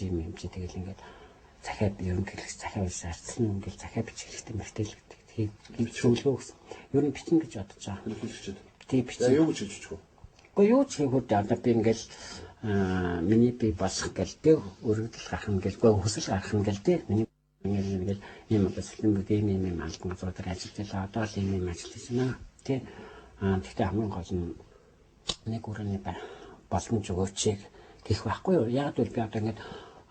Юм чи тэгэл ингээд захиа ерөнхийлөгч захиа уншаарсан ингээл захиа бичих хэрэгтэй мэртэл гэдэг. Тэгэхээр зөвлөгөө өгсөн. Ер нь бичнэ гэж бодож байгаа. Ерөнхийлөгчд. Тий, бичнэ. Юу гэж хэлж өгөх вэ? Гэхдээ юу ч хийхүүд одоо би ингээл миний би болох гэл тэг өргөдөл гарах юм гэл хүсэл гарах юм гэл тэг миний ингээл ийм одоо сэлэмбэг ийм ийм ийм албан газруудаар ажиллаж байлаа. Одоо л ийм ийм ажиллаж байна. Тий. Гэхдээ хамгийн гол нь нэг өрөөний боломж өгөөч гэх байхгүй юу? Яг л би одоо ингээд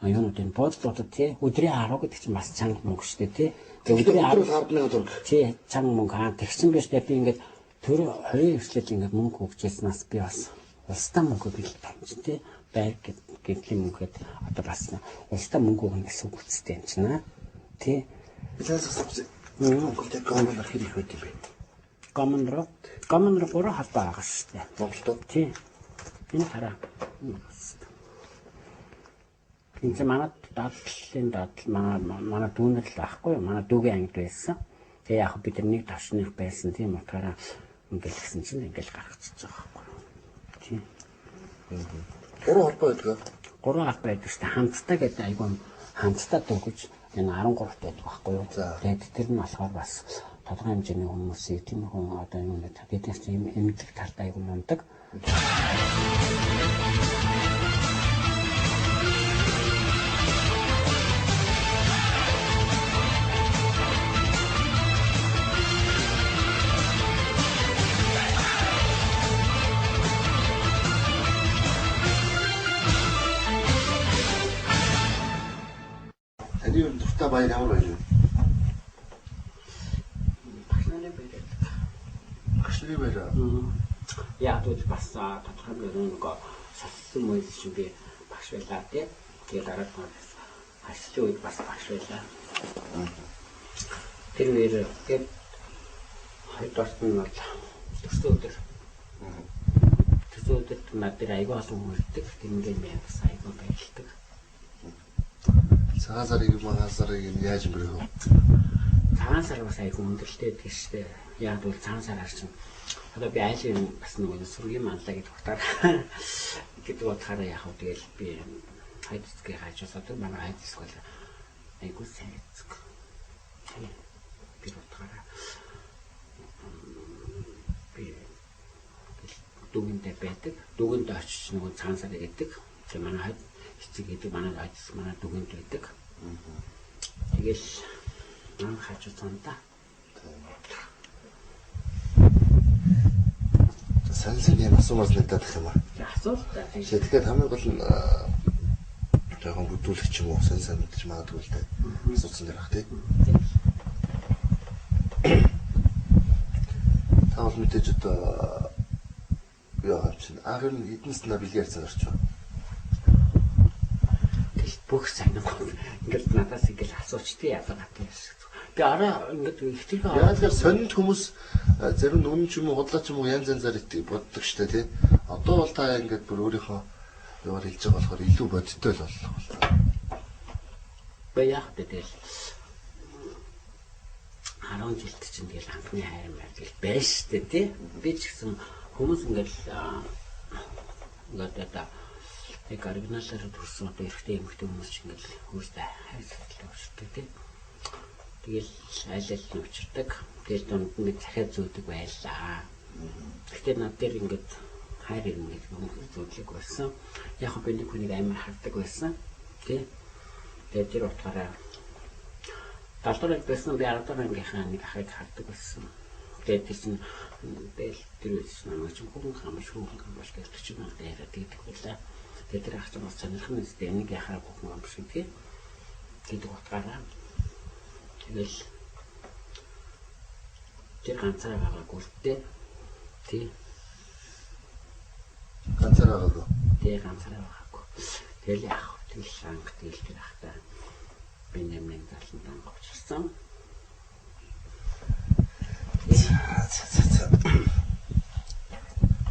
юунуудын буудлуудад тий өдрийн 10 гэдэг чинь бас чанга мөнгө шүү дээ тий. Тэгээ өдрийн 10 1000 төгрөг. Тий, чанга мөнгө аа тэгсэн биш дээ би ингээд төр 20 эрслэл ингээд мөнгө өгчээснээс би бас улстай мөнгө би л тавьчих тий. Байр гэдлийн мөнгөд одоо бас улстай мөнгө өгнө гэсэн үг үстэй юм чинь аа. Тий. Би цаас асуусан. Монголд яг гомон хэр их байд юм бэ? Гомон руу гомон руу 3 холбоо байгаа шүү дээ. Монголд. Тий. Энэ хараа. Энэ чинь манай дадлын дадал манай дүүнер л байхгүй юу? Манай дүүгийн ангид байсан. Тэгээ яг бид нар нэг тавшных байсан тийм утгаараа ингээл гисэн чинь ингээл гаргачихж байгаа байхгүй юу? Тийм. 3 холбоо байдаг. 3 холбоо байдаг шүү дээ. Хамттай гэдэг айгүй хамттай дүү гэж энэ 13-т байдаг байхгүй юу? Тэгээд тэр нь болохоор бас тодорхой хэмжээний хүмүүсийг тийм хүн одоо юм нэг бид нар чинь эмнэлэг талд айгүй мундаг. Таны ер нь дуртай баяр ямар баяр вэ? Багш нарын баяр. Багш нарын баяр. Яг л бас тодорхой хэмжээний нөгөө сассан үед чинь би багш байлаа тий. Тэгээ дараа нь бас хашлын үед бас багш байлаа. Тэр үеэр тэгээд хоёрдугаарт нь бол төрсөн өдөр. Төрсөн өдөрт над дээр айгүй олон хүн ирдэг. Тэрнгээ би бас айгүй баярлдаг. Цагаан сарыг магаан сарыг яаж өнгөрөөх вэ? Цагаан сар бас айгүй өндөрлөлтэй байдаг шүү дээ. Яг бол цагаан сараар чинь одоо би айлын бас нөгөө сүргийн манлаа гэдэг утгаар гэдэг утгаараа яг хөө тэгэл би хайд эцгийн хажуулаад манай хайд эцэг бол айгүй сайн эцэг. Би утгаараа би дүүгэндээ байдаг. Дүүгэндээ очиж нөгөө цагаан сар гэдэг. Тэгээ манай хайд эцэг гэдэг манай хайд эцэг манай дүүгэнд байдаг. Тэгэл нам хажуу цонда. Сайн сайн юм асуумаар санагдаад их юм аа. Асуулт. Тэгэхээр хамгийн гол нь жоохон бүдүүлэх ч юм уу сайн сайн мэдчих магадгүй л дээ. Асуусан дээр бах тий. Та бол мэдээж одоо юу юм чинь анх ер нь хэдэн наснаа бэлгийн харьцаанд орчих. Тэгэл бүх сайн ингээл надаас ингээл асуучдээ ялгаа тийм шиг. Би араа ингээд ихтэйгээ яг л сонинд хүмүүс зарим нь үнэн ч юм уу худлаа ч юм уу янз янзаар боддог штэ тий. Одоо бол та ингээд бүр өөрийнхөө юугаар хэлж байгаа болохоор илүү бодиттой л боллоо. Би яах вэ тэгэл 10 жилд чинь тэгэл анхны хайр маяг гэл байж штэ тий. Би ч гэсэн хүмүүс ингээл ингээд одоо яг оригиналаар төрсэн одоо эрэгтэй эмэгтэй хүмүүс ч ингээл өөрсдөө хайр сэтгэлтэй өсдөг тий. Тэгэл аль аль нь учирдаг. Тэгэл дунд нь нэг захиа зөөдөг байлаа. Гэхдээ над дээр ингээд хайр ирнэ гэдэг юм зөөдлөг байсан. Яг би нэг хүнийг амар хардаг байсан. Тий. Тэгээд тэр утгаараа 70 байсан би 10 дахь ангийнхаа нэг ахыг хардаг байсан. Тэгээд тэр чинь тэгэл тэр үед чинь намайг чинь хүүхэн хамш хүүхэн хамш гэж 40 мянга яриад гэдэг байлаа. Тэгээд тэр ах чинь бас сонирхон үстэй нэг яхаа хүүхэн хамш гэдэг гэдэг утгаараа тэгэл тэр ганцаараа байгаагүй л дээ. Тий. Ганцаараа байгаагүй. Тий, ганцаараа байгаагүй. Тэгэл яах вэ? Тэгэл анх тэгэл тэр ахтай би нэмэн залан данг учирсан.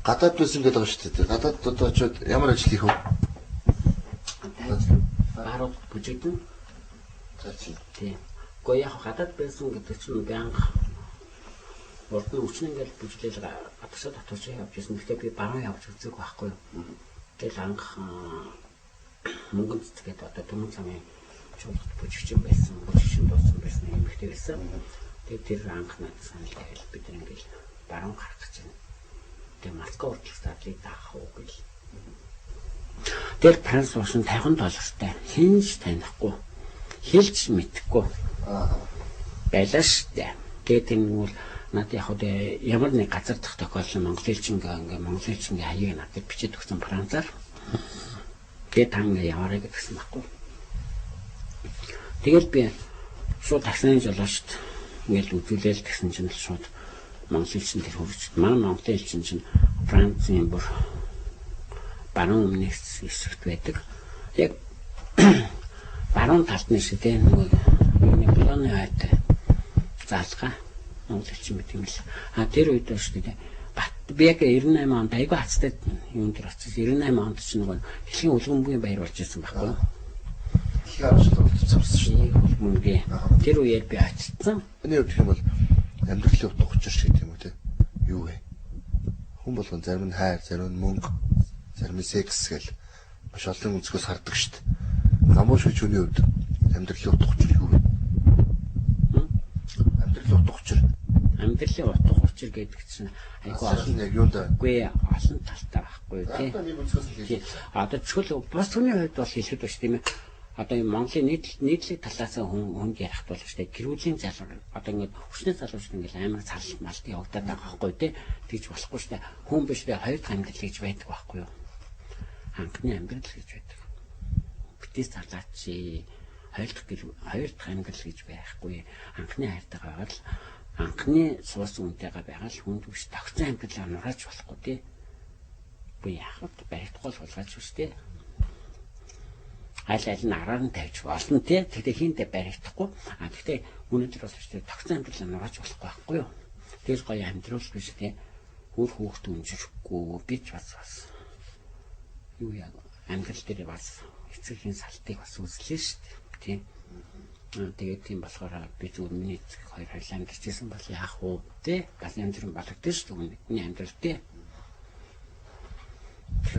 Гадаад байсан гэдэг байгаа шүү дээ. Гадаад одоо очиод ямар ажил хийх вэ? Баруун бүжигдэн. За чи. Тий. Гэхдээ яг гадаад байсан гэдэг чинь би анх урд нь өчнө ингээл бүжиглэл гадагшаа татварч явж ирсэн. Гэхдээ би баруун явж үзег байхгүй юу. Тэгэл анх Мөнгөн цэцгээд одоо Түмэн замын чуулгад бүжигчин байсан, бүжигчин дуусан байсан эмэгтэй байсан. Тэгээд тэр анх надад санал тавиал бид нар ингээл баруун гарах гэж байна. Тэгээд Москва хүртэл задлыг даах уу гэл. Тэр Франц улсын 50 доллартай хинж танихгүй, хэлж мэдэхгүй байлаа шүү дээ. Тэгээд тэр нэг бол надад яг хөө ямар нэг газар дах тохиолдол Монгол элчингээ ингээ Монгол элчингээ хаяг надад бичээд өгсөн Францаар. Тэгээд та ингээ яваарай гэдгсэн байхгүй. Тэгэл би шууд таксины жолоочд ингээл үзүүлээл тэгсэн чинь л шууд Монгол элчин тэр хурж. Манай Монгол элчин чинь Францын бүр баруун өмнөх хэсэгт байдаг. Яг баруун талд нь шүү дээ нөгөө юуны Болоны айд заалгаа Монгол элчин мэт юм л. А тэр үед шүү дээ. Бат би яг 98 онд айгүй хацтай юун дээр очиж 98 онд чинь нөгөө дэлхийн үлгэмбгийн баяр болж ирсэн байхгүй юу? Дэлхийн авч болцсон шүү дээ. Үлгэмбгийн. Тэр үеэр би очсон. Миний хувьд гэх юм бол амьдралын утга учир шиг тийм үү те. Юу вэ? Хүн болгон зарим нь хайр, зарим нь мөнгө, зарим нь секс гэл маш олон өнцгөөс хардаг шүү дээ. Намуу шиг хүний хувьд амьдралын утга учир юу вэ? Амьдралын утга учир. Амьдралын утга учир гэдэг чинь айгүй олон яг юунд үгүй олон талтай байхгүй тий. Одоо нэг өнцгөөс нь хэлээ. Одоо чухал бус хүний хувьд бол хэлэхэд ба тийм ээ. Одоо энэ Монголын нийтлэг талаас хүн хүнд ярих бол шүү дээ. Гэр бүлийн залуу одоо ингээд хүчний залуучууд ингээд амар цалт малт явагдаад байгаа байхгүй тий. Тэгж болохгүй шүү дээ. Хүн биш дээ хоёр дахь амьдрал гэж байдаг байхгүй юу? Анхны амьдрал гэж байдаг. Битээс залаач хоёр дахь амьдрал гэж байхгүй. Анхны хайртайгаа байгаа л анхны суусан үнтэйгээ байгаа л хүнд биш тогтсон амьдралаа нурааж болохгүй тий. Үгүй яах вэ? Баригдахгүй суулгаач биш тий. Аль аль нь араар нь тавьж болно тий. Тэгтээ хийндээ баригдахгүй. А тэгтээ өнөөдөр бол биш тий. Тогтсон амьдралаа нурааж болохгүй байхгүй юу? Тэгэл гоё амьдрал биш тий. Үр хүүхд өнжихгүй би ч бас юу яг амьдрал дээр бас эцэгхийн салтыг бас үзлээ шүү дээ тий. Тэгээд тийм болохоор би зүгээр миний эцэг хоёр хоёлаа амьдарч исэн бол яах вэ тий. Бас янз бүрийн балагдсан шүү дээ хүний амьдрал тий.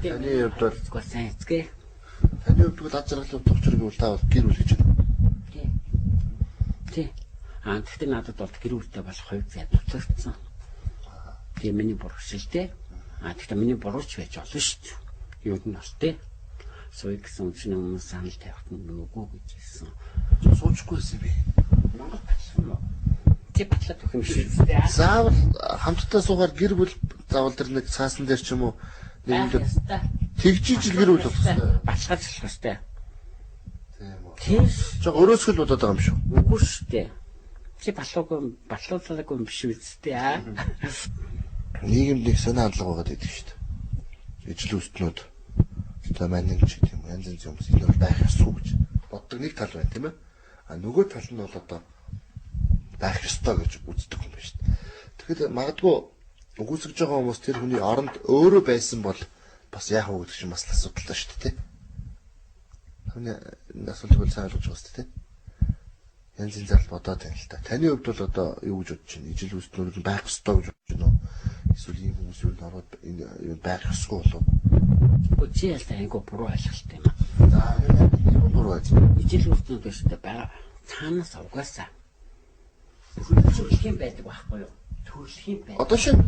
Таны хувьд бол сайн эцгээ. Таны хувьд бол ад жаргалын утга учир гэвэл та бол гэр бүл гэж байна. Тий. Тий. А тэгтээ надад бол гэр бүлтэй болох хувь зай дутагдсан. Тэгээ миний буруу шил тий. А тэгтээ миний буруу ч байж болно шүү дээ. Юу нь бол тий. Сууя гэсэн үчний өмнө санал тавихт нь үгүй гэж хэлсэн. Суучихгүй байсан би. Монгол батлах юм уу? Тий батлаад өгөх юм шиг үү? Заавал хамтдаа суугаар гэр бүл заавал тэр нэг цаасан дээр ч юм уу нэг юм тэгжиж гэр бүл болох хэрэгтэй. Баталгаажлах хэрэгтэй. Тийм үү. Тийм. Жог өрөөсгөл бодоод байгаа юм шүү. Үгүй шүү дээ. Чи батлаагүй батлуулаагүй юм биш үсттэй аа. Нийгэмд нэг сонио хандлага байгаад байдаг шүү дээ. Ижил үстнүүд одоо манин ч гэх юм янз янзын хүмүүс энэ бол байх ёсгүй гэж боддог нэг тал байна тийм ээ. А нөгөө тал нь бол одоо байх ёстой гэж үздэг юм байна шүү дээ. Тэгэхээр магадгүй үгүйсгэж байгаа хүмүүс тэр хүний оронд өөрөө байсан бол бас яах вэ гэдэг чинь бас асуудалтай шүү дээ. Таны энэ асуултыг бол сайн ойлгож байгаа шүү дээ. Янз янзаар л бодоод байна л та. Таны хувьд бол одоо юу гэж бодож байна? Ижил үстнүүд нь байх ёстой гэж бодож байна уу? Эсвэл ийм хүмүүс юу н ороод энэ юу байх ёсгүй болов уу? Чи ялтай айгу буруу ойлголт юм аа. За юм буруу байж. Ижил үстнүүд биш үү байгаа цаанаас угаасаа төрөлх юм байдаг байхгүй юу? Төрөлх юм байдаг. Одоо шинэ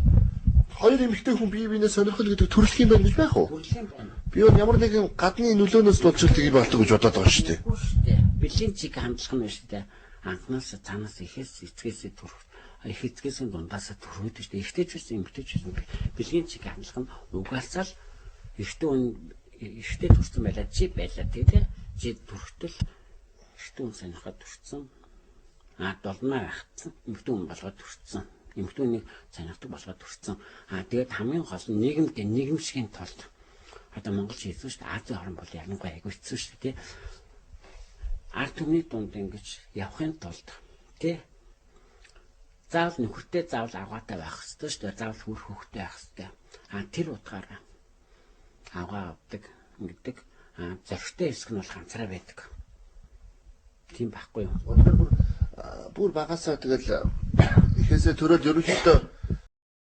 хоёр эмэгтэй хүн бие биенээ сонирхол гэдэг төрөлх юм байна гэж байх уу? Төрөлх юм байна. Би бол ямар нэгэн гадны нөлөөнөөс болж л тгий болдог гэж бодоод байгаа шүү дээ. Үгүй шүү дээ. Бэлгийн чиг хандлах нь шүү дээ. Анхнаас цаанаас ихээс эцгээсээ төрөх их эцгээс дундаасаа төрөөд шүү дээ. Эхтэй ч байсан эмэгтэй ч байсан бэлгийн чиг хандлах нь угаасаа л эрэгтэй хүн эрэгтэй төрсөн байлаа чи байлаа тий чи төрөхтөл эрэгтэй хүн сонирхоод төрсөн. А долмаа байхцсан эмэгтэй хүн болгоод төрсөн. Эмэгтэй хүнийг сонирхдаг болгоод төрсөн. А тэгээд хамгийн гол нь нийгэмд нийгэмшигийн тулд одоо Монгол хэцүү шүү дээ. Азийн хорон бол ялангуяа айгүй хэцүү шүү дээ тий. Ард түмний дунд ингэж явахын тулд тий заавал нөхөртэй заавал авгаатай байх ёстой шүү дээ. Заавал үр хөвгтэй байх ёстой. А тэр утгаараа авгаа авдаг ингэдэг. А зоригтой хэсэг нь бол ганцаараа байдаг. Тийм байхгүй юу? Өнөөдөр бүр багасаа тэгэл ихээсээ төрөөд ерөнхийдөө